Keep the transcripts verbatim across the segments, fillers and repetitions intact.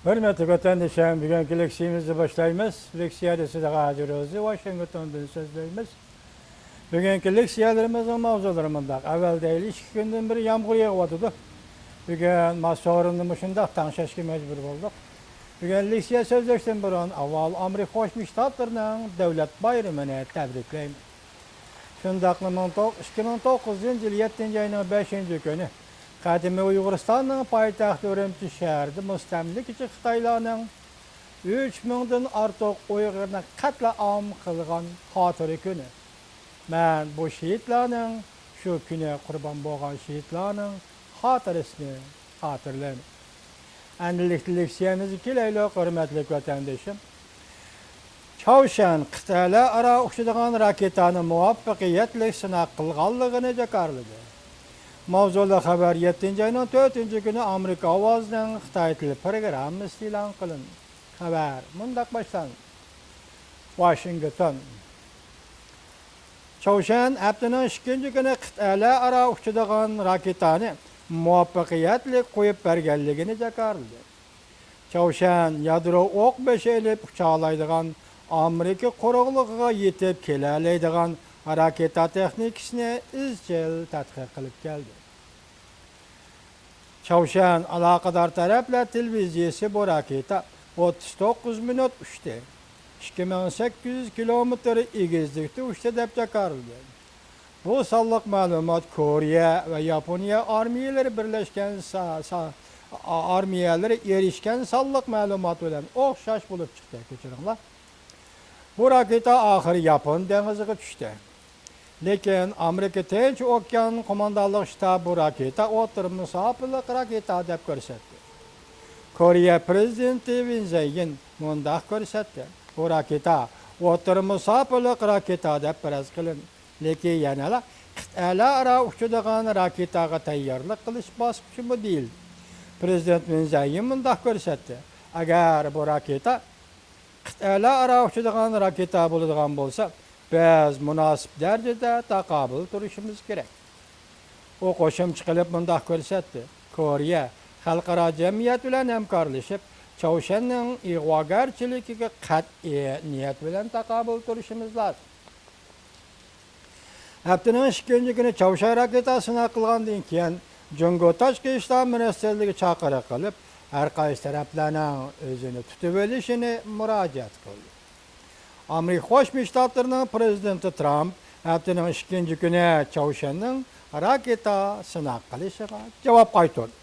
ھۆرمەتلىك ۋەتەندىشىم، بۈگۈنكى لېكسىيەمىزنى باشلايمىز. لېكسىيە دېسىدە ھازىر ئۆزى ۋاشىنگتوندىن سۆزلەيمىز. بۈگۈنكى لېكسىيەلىرىمىزنىڭ ماۋزۇلىرى مۇنداق. ئەۋۋەل دەيلى، ئىككى كۈندىن بېرى يامغۇر يېغىۋاتىدۇ. بۈگۈن ماس سورۇننى مۇشۇنداق تەڭشەشكە مەجبۇر بولدۇق. بۈگۈن لېكسىيە سۆزلەشتىن بۇرۇن ئاۋۋال ئامېرىكا قوشما شتاتلىرىنىڭ دۆلەت بايرىمىنى تەبرىكلەيمەن. شۇنداقلا مىڭ توق-، ئىككى مىڭ توققۇزىنچى يىل يەتتىنچى ئاينىڭ بەشىنچى كۈنى قەدىمىي ئۇيغۇرىستاننىڭ پايتەختى ئۈرۈمچى شەھىرىدە مۇستەملىكىچى خىتايلارنىڭ ئۈچ مىڭدىن ئارتۇق ئۇيغۇرنى قەتلىئام قىلغان خاتىرە كۈنى. مەن بۇ شېھىتلارنىڭ، شۇ كۈنى قۇربان بولغان شېھىتلارنىڭ خاتىرىسىنى خاتىرىلەيمەن. ئەمدى لېكسىيەمىزگە كېلەيلى، ھۆرمەتلىك ۋەتەندىشىم. چاۋشيەن قىتئەلەر ئارا ئۇچىدىغان راكېتانى مۇۋەپپەقىيەتلىك سىناق قىلغانلىقىنى جاكارلىدى. ماۋزۇلۇق خەۋەر يەتتىنچى ئاينىڭ تۆتىنچى كۈنى ئامېرىكا ئاۋازىنىڭ خىتاي تىلى پروگراممىسىدا ئېلان قىلىندى. خەۋەر مۇنداق باشلاندى. ۋاشىنگتون. چاۋشيەن ھەپتىنىڭ ئىككىنچى كۈنى قىتئەلەر ئارا ئۇچىدىغان راكېتانى مۇۋەپپەقىيەتلىك قويۇپ بەرگەنلىكىنى جاكارلىدى. چاۋشيەن يادرو ئوق بېشى ئېلىپ ئۇچالايدىغان ئامېرىكا قۇرۇقلۇقىغا يېتىپ كېلەلەيدىغان راكېتا تېخنىكىسىنى ئىزچىل تەتقىق قىلىپ كەلدى. چاۋشيەن ئالاقىدار تەرەپلەر تېلېۋىزىيىسى بۇ راكېتا ئوتتۇز توققۇز مىنۇت ئۇچتى، ئىككى مىڭ سەككىز يۈز كىلومېتىر ئېگىزلىكتە ئۇچتى دەپ جاكارلىدى. بۇ سانلىق مەلۇمات كورېيە ۋە ياپونىيە ئارمىيەلىرى بىرلەشكەن سا-، سا-، ئا-، ئارمىيەلىرى ئېرىشكەن سانلىق مەلۇمات بىلەن ئوخشاش بولۇپ چىقتى، كەچۈرۈڭلار. بۇ راكېتا ئاخىرى ياپون دېڭىزىغا چۈشتى. لېكىن ئامېرىكا تىنچ ئوكيان قوماندانلىق شتابى بۇ راكېتا ئوتتۇرا مۇساپىلىق راكېتا دەپ كۆرسەتتى. كورېيە پىرېزىدېنتى ۋىن زەييىن مۇنداق كۆرسەتتى: بۇ راكېتا ئوتتۇرا مۇساپىلىق راكېتا دەپ پەرەز قىلىندى. لېكىن يەنىلا قىتئەلەر ئارا ئۇچىدىغان راكېتاغا تەييارلىق قىلىش باسقۇچىمۇ دېيىلدى. پىرېزىدېنت ۋىن زەييىن مۇنداق كۆرسەتتى: ئەگەر بۇ راكېتا قىتئەلەر ئارا ئۇچىدىغان راكېتا بولىدىغان بولسا، بىز مۇناسىپ دەرىجىدە تاقابىل تۇرۇشىمىز كېرەك. ئۇ قوشۇمچە قىلىپ مۇنداق كۆرسەتتى: كورېيە خەلقئارا جەمئىيەت بىلەن ھەمكارلىشىپ، چاۋشيەننىڭ ئىغۋاگەرچىلىكىگە قەتئىي نىيەت بىلەن تاقابىل تۇرۇشىمىز لازىم. ھەپتىنىڭ ئىككىنچى كۈنى چاۋشيەن راكېتا سىناق قىلغاندىن كېيىن، جۇڭگو تاشقى ئىشلار مىنىستىرلىكى چاقىرىق قىلىپ، ھەر قايسى تەرەپلەرنىڭ ئۆزىنى تۇتۇۋېلىشىنى مۇراجىئەت قىلدى. ئامېرىكا قوشما شتاتلىرىنىڭ پىرېزىدېنتى ترامپ ھەپتىنىڭ ئىككىنچى كۈنى چاۋشيەننىڭ راكېتا سىناق قىلىشىغا جاۋاب قايتۇردى.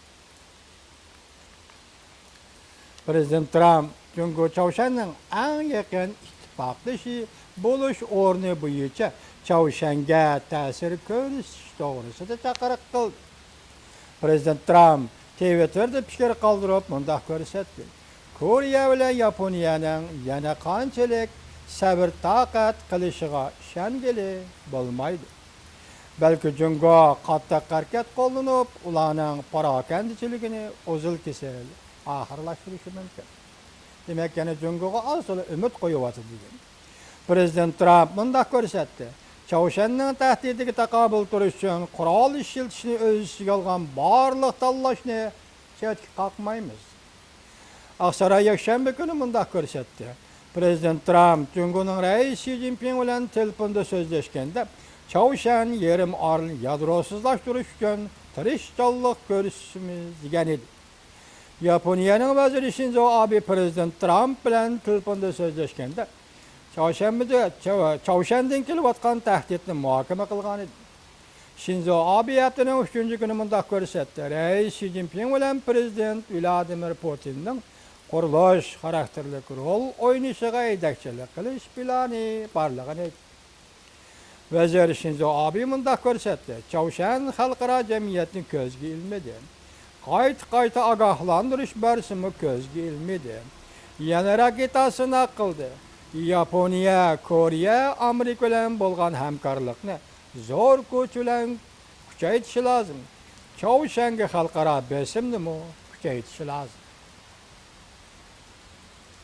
پىرېزىدېنت ترامپ جۇڭگو چاۋشيەننىڭ ئەڭ يېقىن ئىتتىپاقدىشى بولۇش ئورنى بويىچە چاۋشيەنگە تەسىر كۆرسىتىش توغرىسىدا چاقىرىق قىلدى. پىرېزىدېنت ترامپ تىۋىتتېردا پىكىر قالدۇرۇپ مۇنداق كۆرسەتتى: كورېيە بىلەن ياپونىيەنىڭ يەنە قانچىلىك سەۋر-تاقەت قىلىشىغا ئىشەنگىلى بولمايدۇ. بەلكى جۇڭگو قاتتىق ھەرىكەت قوللىنىپ، ئۇلارنىڭ پاراكەندىچىلىكىنى ئۇزۇل-كېسىل ئاخىرلاشتۇرۇشى مۇمكىن. دېمەك، يەنە جۇڭگوغا ئاز-تولا ئۈمىد قويۇۋاتىدۇ دېگەن. پىرېزىدېنت ترامپ مۇنداق كۆرسەتتى: چاۋشيەننىڭ تەھدىتىگە تاقابىل تۇرۇش ئۈچۈن قورال ئىشلىتىشنى ئۆز ئۈستىگە ئالغان بارلىق تاللاشنى چەتكە قاقمايمىز. ئاقساراي يەكشەنبە كۈنى مۇنداق كۆرسەتتى: پىرېزىدېنت ترامپ جۇڭگونىڭ رەئىسى شى جىنپىڭ بىلەن تېلېفوندا سۆزلەشكەندە، چاۋشيەن يېرىم ئارىلىنى يادروسىزلاشتۇرۇش ئۈچۈن تىرىشچانلىق كۆرسىتىمىز، دېگەن ئىدى. ياپونىيەنىڭ ۋەزىرى شىنزو ئابې پىرېزىدېنت ترامپ بىلەن تېلېفوندا سۆزلەشكەندە، چارشەنبىدە چاۋ-، چاۋشيەندىن كېلىۋاتقان تەھدىتنى مۇھاكىمە قىلغانىدى. شىنزو ئابې ھەپتىنىڭ ئۈچىنچى كۈنى مۇنداق كۆرسەتتى: رەئىس شى جىنپىڭ بىلەن پىرېزىدېنت ۋلادىمىر پۇتىننىڭ قۇرۇلۇش خاراكتېرلىك رول ئوينىشىغا يېتەكچىلىك قىلىش پىلانى بارلىقىنى ئېيتتى. ۋەزىر شىنزو ئابې مۇنداق كۆرسەتتى: چاۋشيەن خەلقئارا جەمئىيەتنى كۆزگە ئىلمىدى. قايتا-قايتا ئاگاھلاندۇرۇش بەرسىمۇ كۆزگە ئىلمىدى. يەنە راكېتا سىناق قىلدى. ياپونىيە، كورېيە، ئامېرىكا بىلەن بولغان ھەمكارلىقنى زور كۈچ بىلەن كۈچەيتىشى لازىم. چاۋشيەنگە خەلقئارا بېسىمنىمۇ كۈچەيتىشى لازىم.